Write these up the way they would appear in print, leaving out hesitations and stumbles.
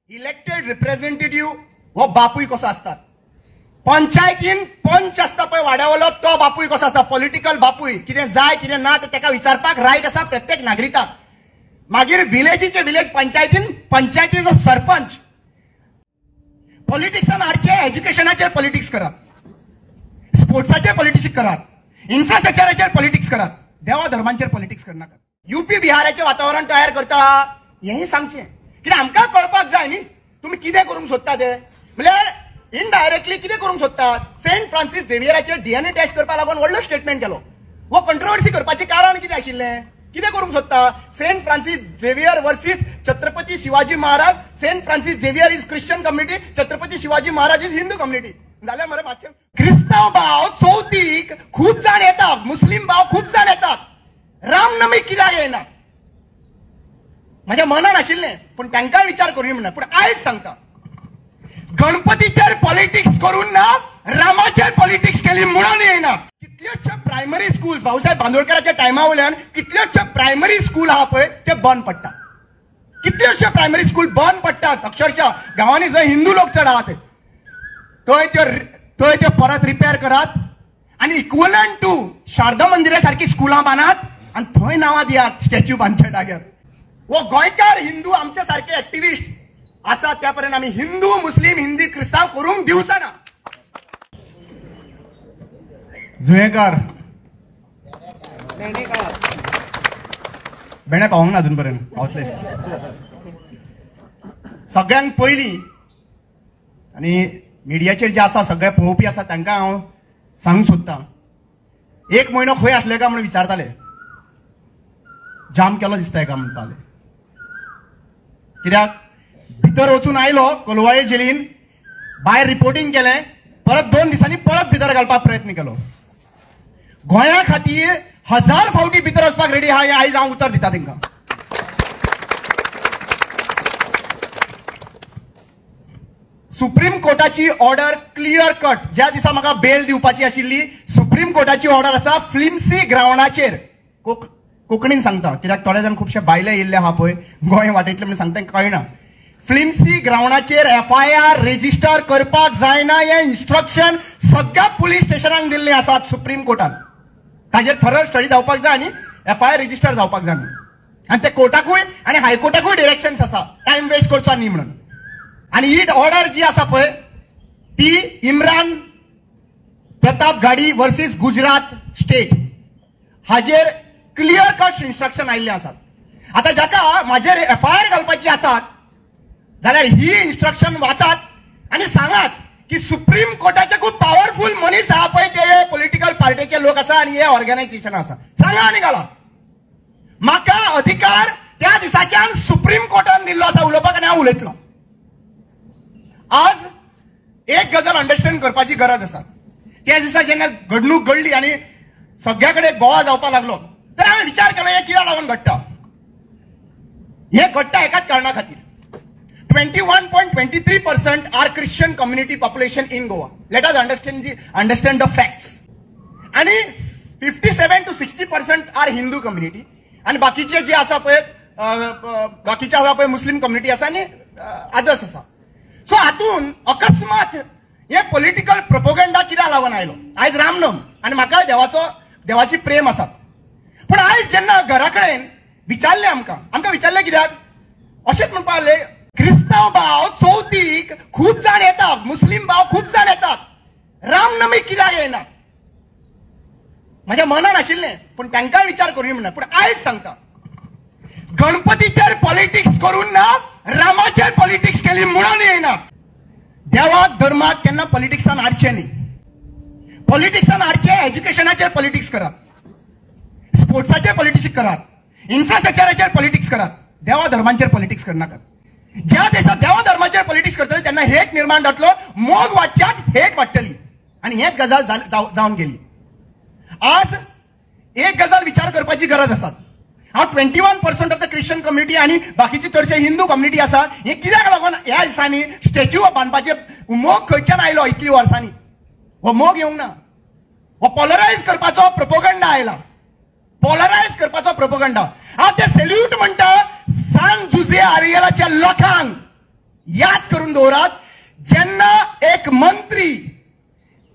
Elected representative हो बापूय कसो आसता, पंचायतीन पंच आसता पळय वाड्यावलो तो बापूय कसो आसता, पॉलिटिकल बापूय, कितें जाय कितें ना ते ताका विचारपाक रायट आसा प्रत्येक नागरिकाक. मागीर विलेजीचे विलेज पंचायतीन पंचायतीचो सरपंच. पॉलिटिक्सान हाडचे, एज्युकेशनाचेर पॉलिटिक्स करात, स्पोर्ट्साचेर पॉलिटिक्स करात, इन्फ्रास्ट्रक्चराचेर पॉलिटिक्स करात, देवा धर्मांचेर पॉलिटिक्स करनाकात. युपी बिहाराचें वातावरण तयार करता हेंय सांगचें, कित्याक आमकां कळपाक जाय न्ही तुमी कितें करूंक सोदता ते. म्हणल्यार इनडायरेक्टली कितें करूंक सोदतात. सेंट फ्रांसीस झेवियराचेर डीएनए टेस्ट करपाक लागून व्हडलो स्टेटमेंट केलो. हो कंट्रोवर्सी करपाचें कारण कितें आशिल्लें, कितें करूंक सोदता. Saint Francis Xavier versus Chhatrapati Shivaji Maharaj. Saint Francis Xavier is Christian community, Chhatrapati Shivaji Maharaj is Hindu community. जाल्यार मरे मातशें क्रिस्तांव भाव चवथीक खूब जाण येतात, मुस्लीम भाव खूब जाण येतात, रामनमी कित्याक येना. म्हज्या मनान आशिल्लें पूण तांकां विचार करूं म्हणना. पूण आयज सांगता, गणपतीचेर पॉलिटिक्स करून ना, रामाचेर पॉलिटिक्स केली म्हणून येना. कितल्योच प्रायमरी स्कूल भाऊसाहेब बांदोडकराच्या टायमा वयल्यान कितल्योच प्रायमरी स्कूल आहा पळय ते बंद पडटात. कितल्योच प्रायमरी स्कूल बंद पडटात अक्षरशः गांवांनी जंय हिंदू लोक चड आहा ते थंय त्यो परत रिपेर करात आनी इक्वलंट टू शारदा मंदिरा सारकी स्कुलां बांदात आनी थंय नांवां दियात स्टॅच्यू बांदच्या जाग्यार. हो गोंयकार हिंदू आमच्या सारके एक्टिविस्ट आसा त्या पर्यंत आमी हिंदू मुस्लीम हिंदी क्रिस्तांव करूंक दिवचा ना. जुयेकार बेणे पावूंक ना अजून पर्यंत, पावतले सगळ्यांक पयलीं. आनी मिडियाचेर जे आसा सगळे पळोवपी आसा तांकां हांव सांगूंक सोदतां, एक म्हयनो खंय आसले काय म्हणून विचारताले, जाम केलो दिसता काय म्हणटाले. कित्याक भितर वचून आयलो कोलवाळे जेलीन, भायर रिपोर्टिंग केलें, परत 2 दिसांनी परत भितर घालपाक प्रयत्न केलो. गोंया खातीर 1000 फावटी भितर वचपाक रेडी आहा हें आयज हांव उतर दिता तांकां. सुप्रीम कोर्टाची ऑर्डर क्लियर कट, ज्या दिसा म्हाका बेल दिवपाची आशिल्ली सुप्रीम कोर्टाची ऑर्डर आसा फिल्मसी ग्रावंडाचेर. कोंकणीन सांगता कित्याक थोडे जाण खुबशे भायले येयल्ले आहा पळय गोंय वाटेंतले म्हणून सांगता कळना. फिल्मसी ग्रावंडाचेर एफआयआर रेजिस्टर करपाक जायना हें इन्स्ट्रक्शन सगळ्या पुलीस स्टेशनांक दिल्लें आसात सुप्रीम कोर्टान. ताजेर थरर स्टडी जावपाक जाय आनी एफआयआर रेजिस्टर जावपाक जाय म्हणून. आनी ते कोर्टाकूय आनी हायकोर्टाकूय डिरेक्शन्स आसा टायम वेस्ट करचो न्ही म्हणून. आनी ही ऑर्डर जी आसा पळय ती इम्रान प्रताप घाडी वर्सीस गुजरात स्टेट हाजेर क्लियर कट इन्स्ट्रक्शन आयिल्लें आसात. आतां जाका म्हाजेर एफआयआर घालपाची आसात जाल्यार ही इन्स्ट्रक्शन वाचात आनी सांगात की सुप्रीम कोर्टाचे खूब पावरफूल मनीस आहा पळय ते पॉलिटिकल पार्टीचे लोक आसा आनी हे ऑर्गनायझेशन आसा, सांगा आनी घाला. म्हाका अधिकार त्या दिसाच्यान सुप्रीम कोर्टान दिल्लो आसा उलोवपाक आनी हांव उलयतलो. आज एक गजाल अंडरस्टँड करपाची गरज आसा. त्या दिसा जेन्ना घडणूक घडली आनी सगळ्या कडेन गोवा जावपाक लागलो तर हांवें विचार केलो हें कित्याक लागून घडटा. हें घडटा एकाच कारणा खातीर. 21.23% are Christian community population in Goa. Let us understand the facts. आनी 57 to 60% are Hindu community आनी बाकीचे जे आसा पळय बाकीचे आसा पळय मुस्लीम कम्युनिटी आसा आनी अदर्स आसा. सो हातून अकस्मात हे पॉलिटिकल प्रोपोगंडा कित्याक लागून आयलो. आयज रामनम आनी म्हाका देवाचो देवाची प्रेम आसात, पूण आयज जेन्ना घरा कडेन विचारलें आमकां आमकां विचारलें कित्याक अशेंच म्हणपाक लागले क्रिस्तांव भाव चवथीक खूब जाण येतात, मुस्लीम भाव खूब जाण येतात, रामनमी कित्याक येना. म्हज्या मनान आशिल्लें पूण तांकां विचार करूं म्हणना. पूण आयज सांगता, गणपतीचेर पॉलिटिक्स करून ना, रामाचेर पॉलिटिक्स केली म्हणून येना. देवाक धर्माक केन्ना पॉलिटिक्सान हाडचें न्ही. पॉलिटिक्सान हाडचें एज्युकेशनाचेर पॉलिटिक्स करात, स्पोर्ट्साचेर पॉलिटिक्स करात, इन्फ्रास्ट्रक्चराचेर पॉलिटिक्स करात, देवा धर्मांचेर पॉलिटिक्स करनाकात. ज्या देशात देवा धर्माचेर पॉलिटिक्स करतले तेन्ना हेट निर्माण जातलो, मोग वाडच्यात हेट वाडटली आनी हेच गजाल जावन गेली. आज एक गजाल विचार करपाची गरज आसा. हांव 21% ऑफ the Christian community आनी बाकीची चडशे हिंदू कम्युनिटी आसा, हे कित्याक लागून ह्या दिसांनी स्टॅच्यू बांदपाचे मोग खंयच्यान आयलो इतली वर्सांनी? हो मोग येवंक ना, हो पोलरायज करपाचो प्रोपोगंडा आयला, पोलरायज करपाचो प्रोपोगंडा. हांव ते सेल्यूट म्हणटा सान जुजे आरियलाच्या लोकांक, याद करून दवरात, जेन्ना एक मंत्री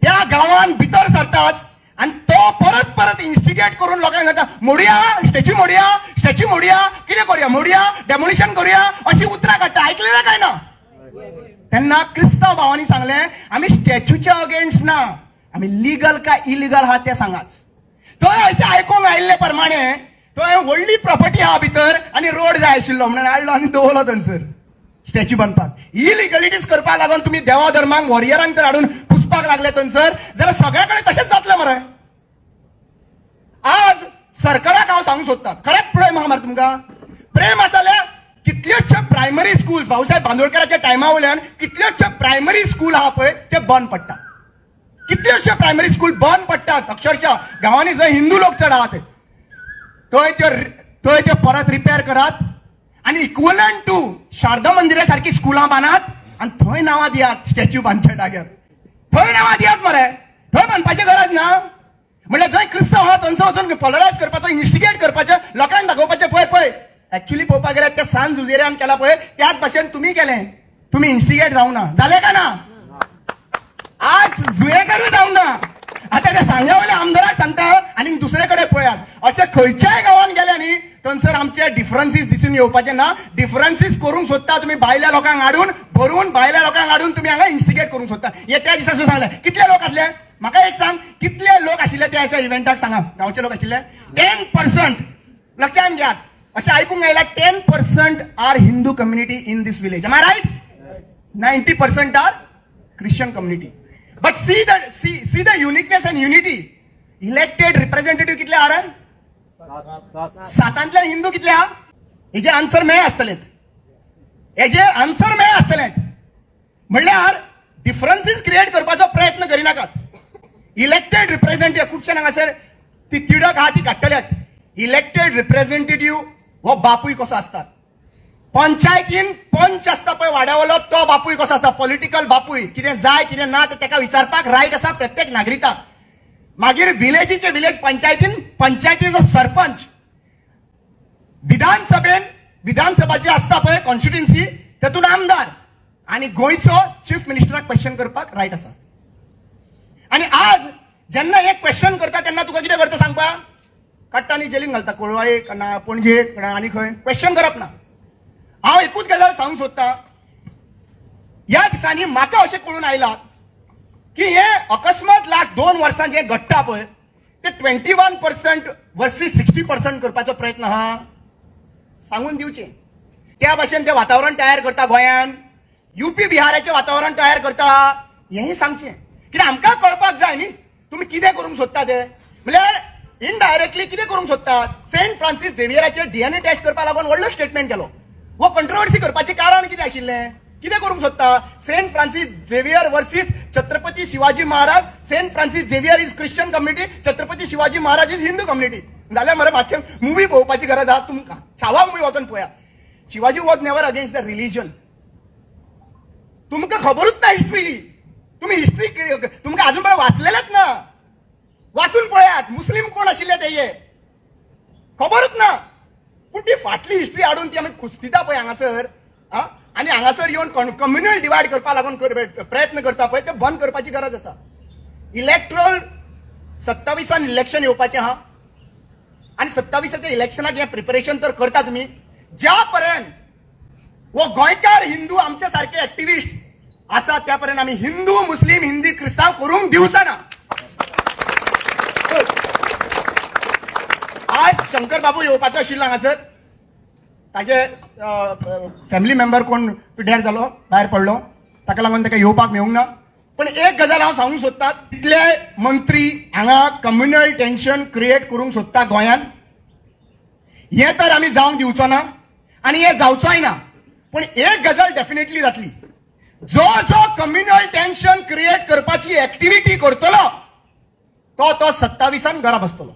त्या गांवान भितर सरताच आनी तो परत परत इन्स्टिगेट करून लोकांक सांगता मोडया स्टॅच्यू, मोडया स्टॅच्यू, मोडया, कितें करूया, मोडया, डेमोलिशन करूया, अशी उतरां काडटा. आयकलें काय ना? तेन्ना क्रिस्तांव भावांनी सांगलें आमी स्टॅच्यूच्या अगेन्स्ट ना, आमी लिगल काय इलिगल आहा तें सांगाच. थंय अशें आयकूंक आयिल्ले प्रमाणे थंय व्हडली प्रॉपर्टी आहा भितर आनी रोड जाय आशिल्लो म्हणून हाडलो आनी दवरलो थंयसर स्टॅच्यू बांदपाक. इलिगलिटीज करपाक लागून तुमी देवा धर्मांक वॉरियरांक तर हाडून पुजपाक लागले थंयसर, जाल्यार सगळ्या कडेन तशेंच जातलें मरे. आज सरकाराक हांव सांगूंक सोदता, खरेंच प्रेम आहा मरे तुमकां, प्रेम आसा जाल्यार कितल्योचशो प्रायमरी स्कूल भाऊसाहेब बांदोडकराच्या टायमा वयल्यान कितल्योचशो प्रायमरी स्कूल आहा पळय ते बंद पडटा, कितल्योचशो प्रायमरी स्कूल बंद पडटात अक्षरशः गांवांनी जंय हिंदू लोक चड आहा ते थंय ते परत रिपेर करात आनी इक्वलंट टू शारदा मंदिरा सारकी स्कुलां बांदात आनी थंय नांवां दियात स्टॅच्यू बांदच्या जाग्यार, थंय नांवां दियात मरे, थंय बांदपाची गरज ना. म्हणल्यार जंय क्रिस्तांव आहा थंयसर वचून पोलरायज करपाचो, इन्स्टिगेट करपाचें, लोकांक दाखोवपाचें पळय पळय. एक्चुअली पळोवपाक गेल्यार त्या सान जुजेऱ्यान केला पळय त्याच भाशेन तुमी केलें, तुमी इन्स्टिगेट जावंक ना, जालें काय ना? आज जुयेकरूय जावंक ना. आतां त्या सांग्या वयल्या आमदाराक सांगता आनी दुसरे कडेन पळयात, अशें खंयच्याय गांवान गेले न्ही थंयसर आमचे डिफरन्सीस दिसून येवपाचे ना. डिफरन्सीस करूंक सोदता तुमी, भायल्या लोकांक हाडून भरून, भायल्या लोकांक हाडून तुमी हांगा इन्स्टिगेट करूंक सोदता. हे त्या दिसा सांगलें कितले लोक आसले, म्हाका एक सांग कितले लोक आशिल्ले त्या दिसा इव्हेंटाक, सांगा गांवचे लोक आशिल्ले 10%. लक्षात घेयात, अशें आयकूंक आयला 10% are Hindu community in this village. Am I right? 90% are Christian community. But see the uniqueness and unity. Elected representative कितले आहा? सातांतल्यान हिंदू कितले आहा? हेजे आन्सर मेळ आसतलें, हेजे आन्सर मेळ आसतलें. म्हणल्यार डिफरन्सीस क्रिएट करपाचो प्रयत्न करिनाकात. इलेक्टेड रिप्रेझेंटेटिव्ह खुबशे हांगासर ती तिडक आहा ती काडटल्यात. इलेक्टेड रिप्रेझेंटेटिव्ह हो बापूय कसो आसता, पंचायतीन पंच आसता पळय वाड्यावलो तो बापूय कसो आसता, पॉलिटिकल बापूय, कितें जाय कितें ना तें ताका विचारपाक रायट आसा प्रत्येक नागरिकाक. मागीर विलेजीचे विलेज पंचायतीन पंचायतीचो सरपंच, विधानसभेन विधानसभा जी आसता पळय कॉन्स्टिट्युएन्सी तेतून आमदार आनी गोंयचो चीफ मिनिस्टराक क्वेश्चन करपाक रायट आसा. आनी आज जेन्ना हे क्वेश्चन करता तेन्ना तुका कितें करता सांगपा, काडटा आनी जेलीन घालता, कोळवाळे ना पणजे आनी खंय क्वेश्चन करप ना. हांव एकूच गजाल सांगूंक सोदता, ह्या दिसांनी म्हाका अशें कळून आयलां की हे अकस्मात लास्ट 2 वर्सां जें घडटा पळय ते 21% वर्सीस 60% करपाचो प्रयत्न आहा, सांगून दिवचें. त्या भाशेन तें वातावरण तयार करता गोंयान, युपी बिहाराचें वातावरण तयार करता, हेंय सांगचें. कित्याक आमकां कळपाक जाय न्ही तुमी कितें करूंक सोदता ते, म्हणल्यार इनडायरेक्टली कितें करूंक सोदतात. सेंट फ्रांसीस झेवियराचेर डीएनए टेस्ट करपाक लागून व्हडलो स्टेटमेंट केलो, वो कंट्रोवर्सी करपाचें कारण कितें आशिल्लें, कितें करूंक सोदता. Saint Francis Xavier versus Chhatrapati Shivaji Maharaj, Saint Francis Xavier is Christian community, Chhatrapati Shivaji Maharaj is Hindu community. जाल्यार मरे मातशें मुवी पळोवपाची गरज आहा तुमकां, छावा मुवी वचून पळया. Shivaji was never against the religion. तुमकां खबरूच ना हिस्ट्री, तुमी हिस्ट्री तुमकां अजून पर्यंत वाचलेलेच ना, वाचून पळयात मुस्लीम कोण आशिल्ले ते खबरूच ना. पूण ती फाटली हिस्ट्री हाडून ती आमी खुस्तिता पळय हांगासर आनी हांगासर येवन कम्युनल डिवायड करपाक लागून प्रयत्न करता पळय, ते बंद करपाची गरज आसा. इलेक्ट्रोल 27 इलेक्शन येवपाचें आहा आनी 27 इलेक्शनाक हें प्रिपरेशन तर करता तुमी. ज्या पर्यंत वो गोंयकार हिंदू आमच्या सारके एक्टिविस्ट आसा त्या पर्यंत आमी हिंदू मुस्लीम हिंदी क्रिस्तांव करूंक दिवचा ना. आज शंकर बाबू येवपाचो आशिल्लो हांगासर, ताजे फॅमिली मेंबर कोण पिड्ड्यार जालो, भायर पडलो, ताका लागून ताका येवपाक मेळूंक ना. पण एक गजाल हांव सांगूंक सोदता, कितले मंत्री हांगा कम्युनल टेन्शन क्रिएट करूंक सोदता गोंयांत, हें तर आमी जावंक दिवचो ना आनी हें जावचोय ना. पण एक गजाल डेफिनेटली जातली, जो जो कम्युनल टेन्शन क्रिएट करपाची एक्टिविटी करतलो तो तो 27 घरा बसतलो.